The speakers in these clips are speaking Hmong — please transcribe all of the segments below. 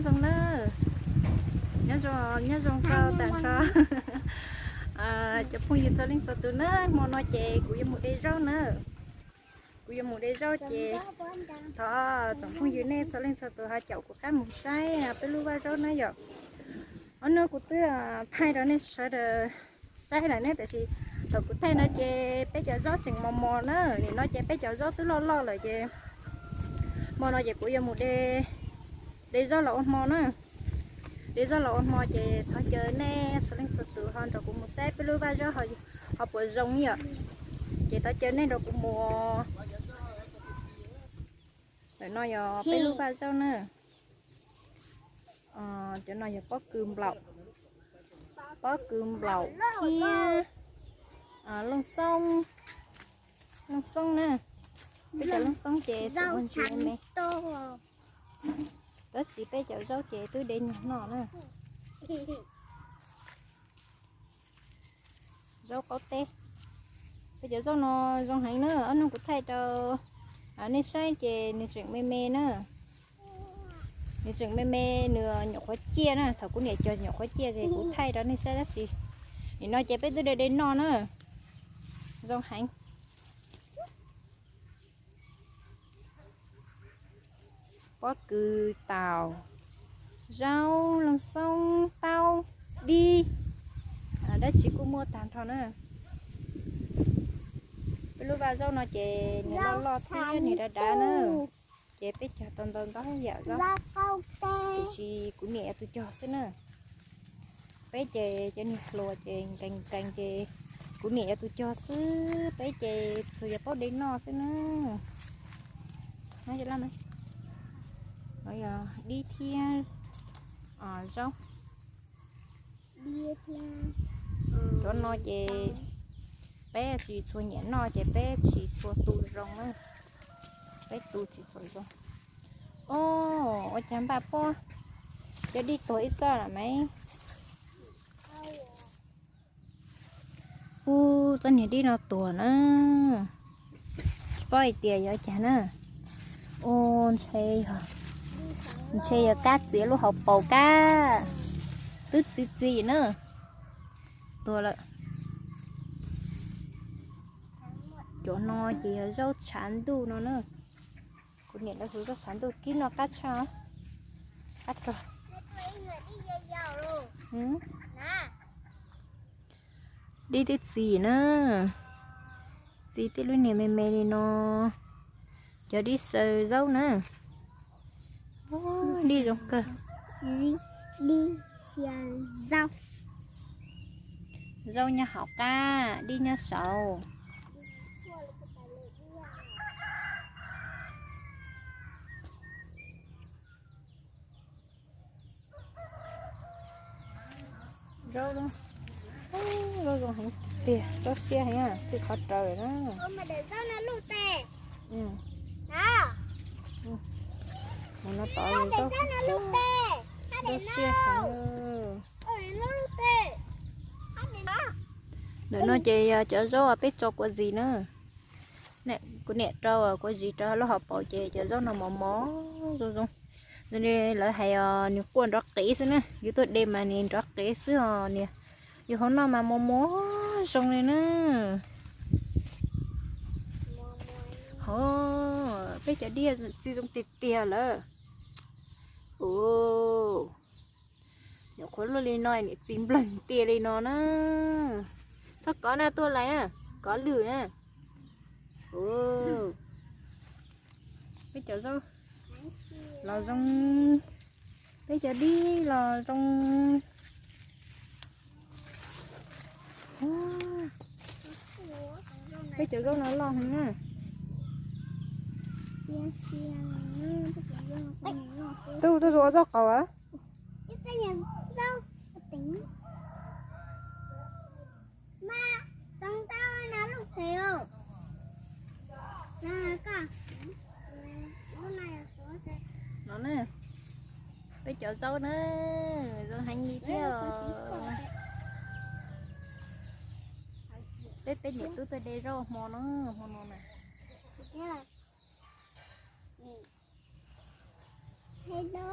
Zoo na, nyob zoo, nyob zoo rau tag nrho cov phooj ywg txhua leej txhua tus na. Hmo no ces kuv yuav mus de zaub na. Kuv yuav mus de zaub ces thov tsoom phooj ywg nej txhua leej txhua tus ho caum kuv qab mus saib peb lub vaj zaub na yom. Ob hnub kuv twb thaij rau nej sawv daws saib lawm ne, tiam sis thaum kuv thaij no ces peb cov zaub tseem mos mos na. Nim no ces peb cov zaub twb loj loj lawm ces hmo no ces kuv yuav mus de, de zaub los ua hmo na. De zaub los ua hmo ces thov caw nej txhua leej txhua tus ho nrog kuv mus saib peb lub vaj zaub ho puas zoo yom. Ces thov caw nej nrog kuv mus. Ntawm no yog peb lub vaj zaub na. Cov no yog pob kws nplaum, pob kws nplaum thiab looj xoob, looj xoob na. Peb cov looj xoob ces tseem muaj ntsis me me, tab sis peb cov zaub ces twb de nyuag noj na. Zaub qaub teb. Peb cov zaub no zoo heev na, ob hnub kuv thaij rau nej saib ces nws tseem me me na. Nws tseem me me, nws nyuam qhuav ciaj na, thaum kuv niam cog nyuam qhuav ciaj ces kuv thaij rau nej saib tab sis nim no ces peb twb de de noj na. Zoo heev. Pob kws, taum, zaub, looj xoob, taub, dib, dab tsi kuj muaj tag nrho na. Peb lub vaj zaub no ces nws loj loj thiab nws dav dav na. Ces peb cog tau ntau ntau yam zaub, tiam sis kuv niam yog tus cog xwb na. Peb ces cov niag hluas ces nkees nkees ces kuv niam yog tus cog xwb, peb ces tsuas yog paub de noj xwb na. No yog dib thiab zaub. Cov no ces peb tsis tshua nyiam noj ces peb tsis tshua tu zoo na. Peb tu tsis tshua zoo. Os, ua cas npaj pob cov dib tuag ib txoj lawm me. Ub, txoj niag dib no tuag na. Tsis paub hais tias yog cas na. Ua ntshe yog, ntshe yog kab txiav lub hauv paus kab. Twb txi txiv na. Tuag lawm. Cov no ces yog zaub tshav ntuj no na. Kuv niam lawv hu zaub tshav ntuj, kib noj qab tshaj, qab rog. Dib twb txi na, txi tib lub niag me me li no. Cov dib xaws zaub na, dib zoo kawg. Zaub nyob hauv qab, dib nyob saud. Zaub, zaub zoo heev tiag, zaub siab heev, txij qhov raws na. Mus no tod zaub, zaub siab heev. Ntawm no ces yog cov zaub peb tso kua zis na. Kuv niam rau kua zis rau lub hauv paus ces cov zaub no mos mos zoo zoo. Zoo li lawv hais os, nws quaj nrov qiv xwb na, yus tuaj de mas nws nrov qiv xwb os niam. Yus hauv no mas mos mos zoo li na. Ho, peb cov dib txi zoo tiag tiag lawm. Ua, nyuam qhuav luaj li no niam txiv npleeg tiag li no na. Txhob kov na, tuaj lais na, kov lwm na. Peb cov zaub los zoo, peb cov dib los zoo. Peb cov zaub no loj heev na. Tub, tub ua zaub qaus a. No na, peb cov zaub na, zoo heev li thiab. Peb, peb niam tub tuaj de zaub hmo no, hmo no na. Hello.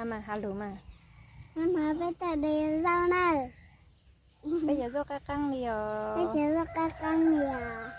Mas has lus mas. Peb cov zaub na. Peb cov zaub qab qeeb li os. Peb cov zaub qab qeeb li os.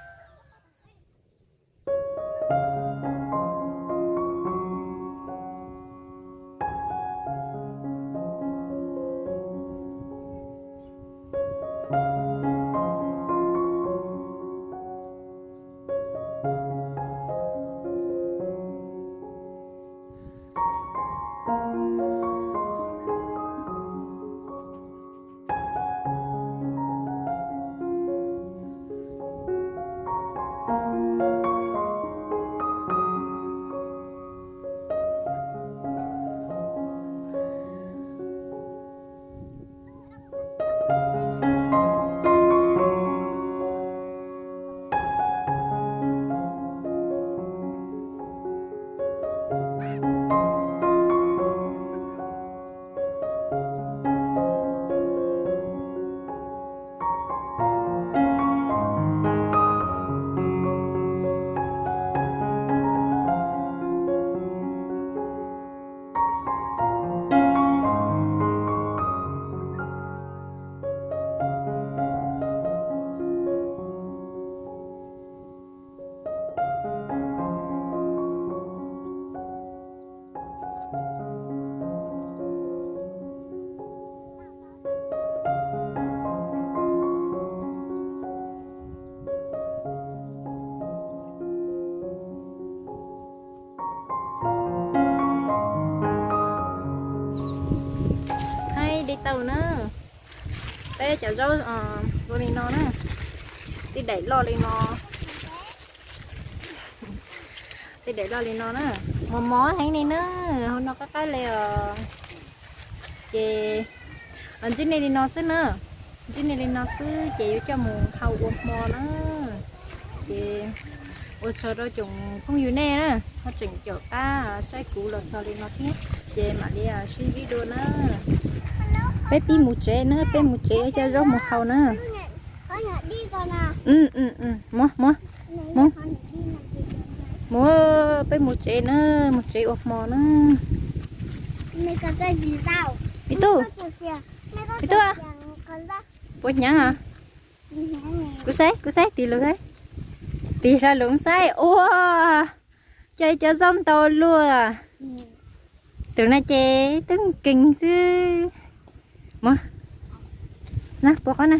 Haib, de tau na. Peb cov zaub zoo li no na. Tej daim loj li no. Tej daim loj li no na. Mos mos heev li na. Hauv no qab qab li os. Ces ntsib nej li no xwb na. Ntsib nej li no xwb ces yuav coj mus hau ua hmo na. Ces ua tsaug rau tsoom phooj ywg nej na, ho tseem caum qab saib kuv los txog li no thiab, ces mam li sib ntsib dua na. Peb pib mus tsev na, peb mus tsev coj zaub mus hau na. Muab, muab, muab, peb mus tsev na, mus tsev ua hmo na. Pib tug, pib tug, puas hnyav? Kuv saib, kuv saib, tig lug saib, tig hlo lug saib ua, cov cov zaub ntau luaj. Tus no ces twb nkeeg xwb. Muab, na, puas qab na.